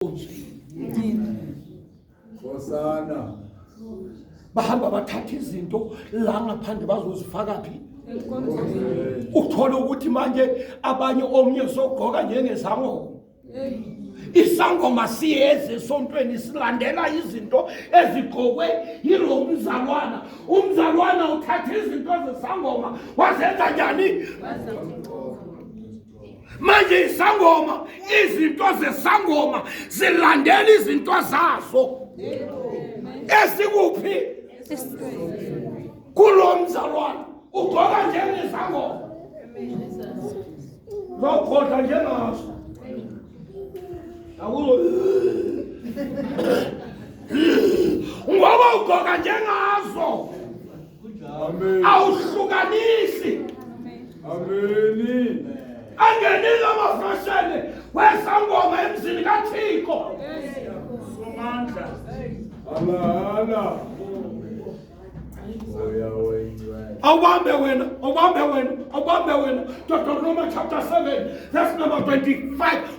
Enkonzweni. Nkosana. Bahamba bathatha izinto la ngaphandle, bazozifaka phi? Uthole ukuthi manje abanye, omnye sogqoka njengezangoma. Isangoma siyeze esontweni, silandela izinto ezigqokwe yilo mzalwana. Umzalwana uthatha izinto zesangoma, wazenza njani manje? Isangoma, izinto zesangoma zilandela izinto zazo esikuphi kulo mzalwana. Ugqoka njengezangoma, zokhodla njengazo, akuzo ngoba ugqoka njengazo. Amen. Awuhlukanisi. Amen. Angenile amafasheni wesangoma emzini kaThixo. Somandla. Allah Allah. Oya wengcwele. Awubambe wena, awubambe wena, awubambe wena. Deuteronomy chapter 7 verse number 25.